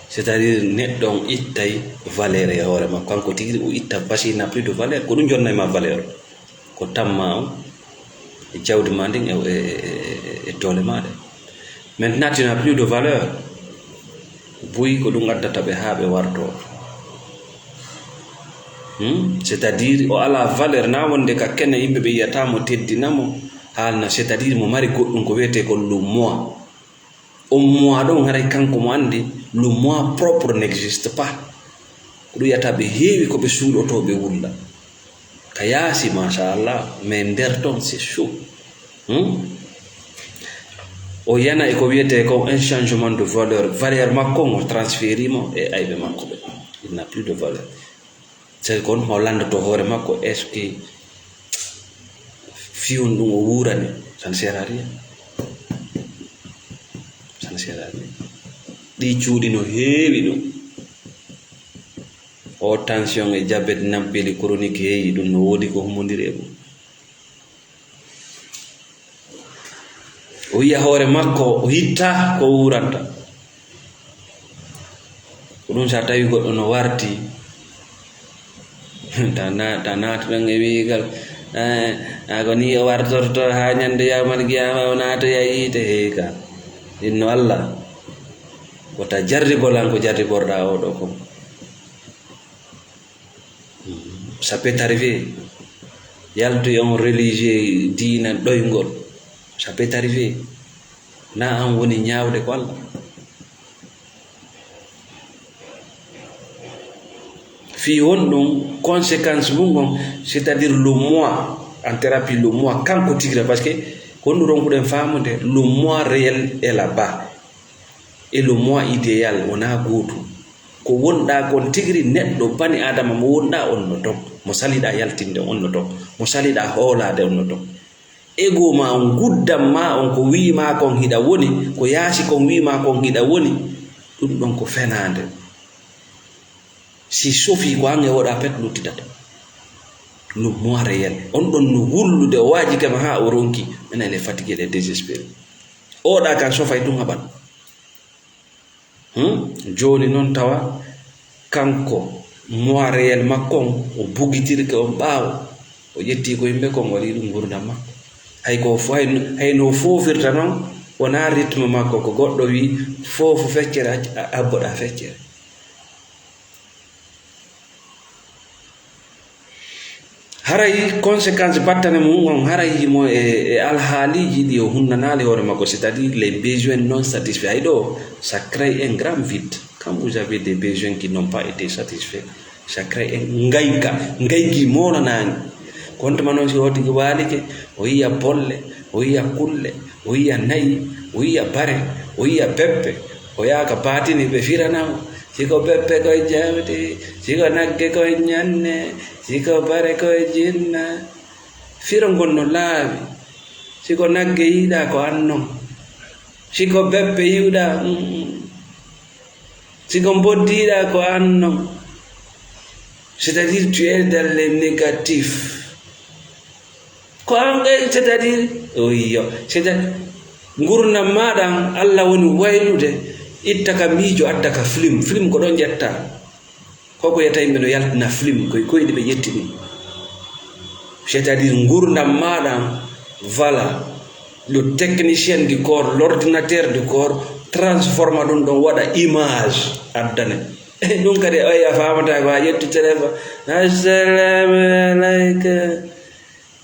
c'est-à-dire neɗɗo on ittay valeur e hoore makko, kanko tigi o itta, parce qu'il n'a plus de valeur, ko ɗum jonnay ma valeur. Ko tamma on, e jawdi ma ndin, e, e, e, e, e doole ma ɗe. Maintenant, tu n'as plus de valeur. Buy ko ɗum addata ɓe haa ɓe wartoo. Hmm? C'est-à-dire, o alaa valeur, na wonde ka kene yimɓe ɓe yiyata mo, teddina mo, haalna, c'est-à-dire mo mari goɗɗum ko wiyetee ko le moi. On moi ɗon, haray kanko mo anndi, le moi propre n'existe pas. Ko ɗum yiyata ɓe heewi ko ɓe suuɗotoo ɓe wulla. Ka yaasi, machallah, mais nder ton, c'est chaud. Hmm? O yana e ko wiyetee ko un changement de valeur. Valeur makko on o transféri mo e ayɓe makko ɓe. Il n'a plus de valeur. C'est kon o landoto hoore makko, est-ce que fiyun ɗum o wuurani? Ça ne sert à rien. Ça ne sert à rien. Ɗi cuuɗi no heewi ɗum. O tension e diabète nampeli chronique heewi ɗum no woodi ko humondiri e mum. O yiya hoore makko, o hitta ko wuuranta. Ko ɗum sa tawi goɗɗo no warti, ta na-, ta naata ɗon e wiigal, eh, a ko ni o wartorto haa ñande yawmal qiyama o naatoya yiite, hey ka. Inno Allah, wota jarribol an ko jarriborɗa oɗo kon. Ça peut arriver. Yaltu e on religieux diina ɗoyngol. Ça peut arriver. Na an woni ñaawde ko Allah. Fii honɗum conséquence mum on, c'est-à-dire le moi, en thérapie, le moi, kanko tigi, parce que ko honɗum ronkuɗen faamude, le moi réel est là-bas. Et le moi idéal wonaa gootum. Ko wonɗaa kon tigiri, neɗɗo bani Aadama mo wonɗaa on no ton, mo saliɗaa yaltinde on no ton, mo saliɗaa hoolaade on no ton. Ego ma on, guddam ma on, ko wi'i ma kon hiɗa woni, ko yaasi kon wi'i ma kon hiɗa woni, ɗum ɗon ko fenaande. Si sofii ko an e oɗa pet luttidata. Le moi réel. On ɗon no wullude, o waajike ma haa o ronki. Maintenant, il est fatigué, il est désespéré. Oɗa kan sofay tun haɓan. Hmm? Jooni noon tawa kanko moi réel makko on, o bugitirke on ɓaawo. O ƴetti ko yimɓe kon waɗi ɗum ngurdam makko. Hay ko fo-, hay no, hay no foofirta noon, wonaa rythme makko, ko goɗɗo wi foofu feccere, acc-, a-, abboɗa feccere. Haray conséquence battane mum on, haray himo e, e alhaaliiji ɗi o hunnanaali hoore makko, c'est-à-dire les besoins non satisfaits. Hay ɗo, ça crée un grand vide. Quand vous avez des besoins qui n'ont pas été satisfaits, ça crée un ngayka, ngayki moolanaani. Kontuma noon si o tigi waalike, o yiya bolle, o yiya kulle, o yiya nayi, o yiya bare, o yiya beppe, o yaaka baatini ɓe firanamo. Si ko beppe koye jawdi, si ko nagge koye ñanne, si ko bare koye jinna. Firo ngon no laaɓi. Si ko nagge yiɗa ko an non. Si ko beppe yiɗa, mm, mm. Si ko mboddi yiɗa ko an non. C'est-à-dire tu es dans les négatifs. Ko an kay, c'est-à-dire, o yiyo, c'est-à-, ngurndan ma ɗan, Allah woni waylude, itta ka miijo, adda ka film. Film ko ɗon ƴetta. Ko ko yetta yimɓe no yaltina film, koye koyɗe ɓe ƴetti ɗum. C'est-à-dire, ngurndan ma ɗan, voilà, le technicien du corps, l'ordinateur du corps, transforma ɗum ɗon, waɗa image, addane. Ɗum kadi, oya famata ko a ƴettu téléphone. Assalamu alayka.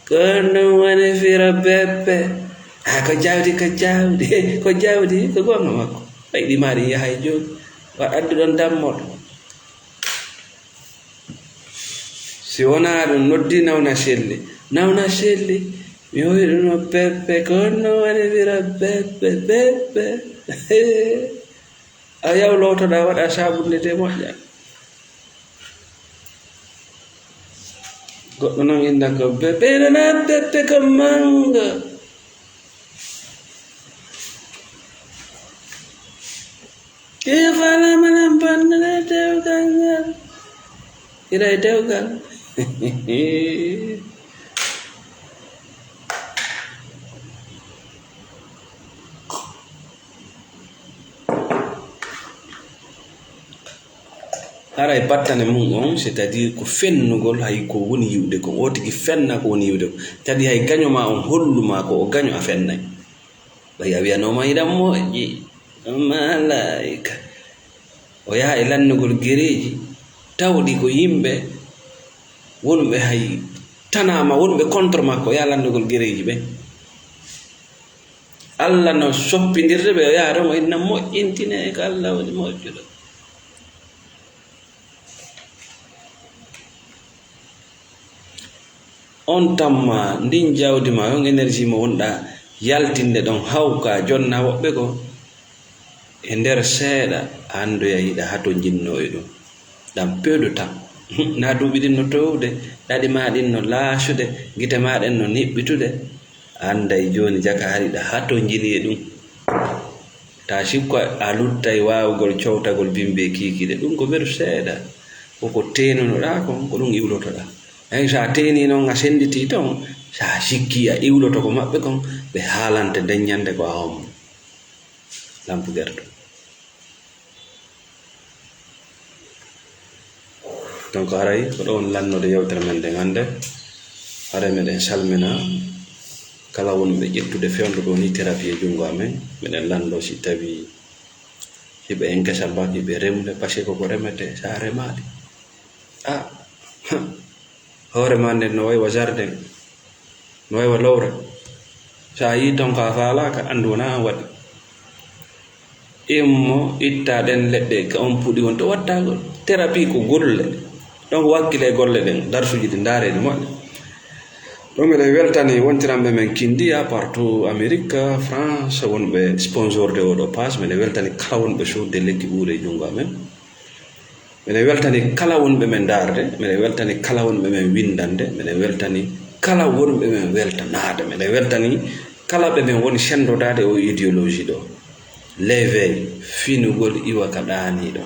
Ko ɗum woni firo beppe. A ko jawdi, ko jawdi, ko jawdi, ko gonga makko. Ay, ɗi maari yahay jooni. Wa addu ɗon dammol. Si wonaa ɗum, noddi nawna selli. Nawna selli. Mi hoyɗuno peppe, ko honno waɗirira peppe, peppe? A yaw lootoɗaa, waɗa saabunde de moƴƴa. Goɗɗo non inna ko peppe, ina na peppe ko manngo. Ke fala malam bannde dewgal ngal. Ina e dewgal. Haray battane mum on, c'est-à-dire ko fennugol hay ko woni yi'ude kon. O tigi fenna ko woni yi'ude kon. Kadi hay gaño ma on hollu ma ko o gaño a fennay. Ɓay a wiyanooma hiɗa moƴƴi, malaayika. O yaha e lannugol gereeji, tawɗi ko yimɓe wonɓe hay tanaama, wonɓe contre makko, o yaha lannugol gereeji ɓe. Alla no soppindirde ɓe, o yaha ɗon, o inna moƴƴintine ko Alla woni moƴƴuɗo. On tamma ndin jawdi ma, on énergie mo wonɗa yaltinde ɗon, hawka jonna woɓɓe goo. E nder seeɗa, a anndoya hiɗa hatonjinno e ɗum. Dans peu de temps. Na duuɓi ɗin no toowude, ɗaɗi ma ɗin no laasude, gite ma ɗen no niɓɓitude. A annday jooni jaka hari ɗa hatonjini e ɗum. Ta sikku a luttay waawugol cowtagol bimbi e kiikiiɗe. Ɗum ko mbeɗu seeɗa. Ko ko teenunoɗaa kon, ko ɗum iwlotoɗaa. Hay so a teenii noon, a sennditii toon, so a sikkii a iwloto ko maɓɓe kon, ɓe haalante nden ñannde ko a hombo. Lampu gerto. Donc, haray ko ɗoon lannude yewtere men nden hannde. Haray meɗen salmina kala wonɓe ƴettude fewndo ɗoo ni thérapie e junngo amen. Meɗen lanndoo si tawii hiɓe e ngesa mbaa hiɓe remde, parce que ko ko remetee, so a remaali, a, hoore maa nden no wayi wa jardin, no wayi wa lowre. So a yii ton ko a faalaaka, anndu wonaa aan waɗi. Immo, itta ɗen leɗɗe ka on puɗi wonde wattagol. Thérapie ko golle. Donc, wakkile golle ɗen, darsuuji ɗi, ndaaree ɗi moƴƴa. Ɗum miɗen weltani wontiranɓe men Kindiya partout Amérique, France, wonɓe sponsorde oo ɗoo page. Miɗen weltani kala wonɓe soodde lekki ɓuure e junngo amen. Miɗen weltani kala wonɓe men ndaarde, miɗen weltani kala wonɓe men winndande, miɗen weltani kala wonɓe men weltanaade, miɗen weltani kala ɓe men woni senndodaade oo idéologie ɗoo. L'éveil, finugol iwa ka ɗaaniiɗo.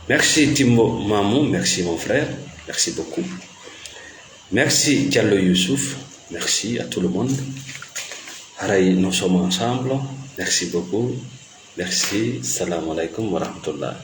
Merci Timbo Mamou, merci mon frère, merci beaucoup. Merci Diallo Youssouf, merci à tout le monde. Haray nous sommes ensemble, merci beaucoup. Merci, salamu aleykum wa rahmatullah.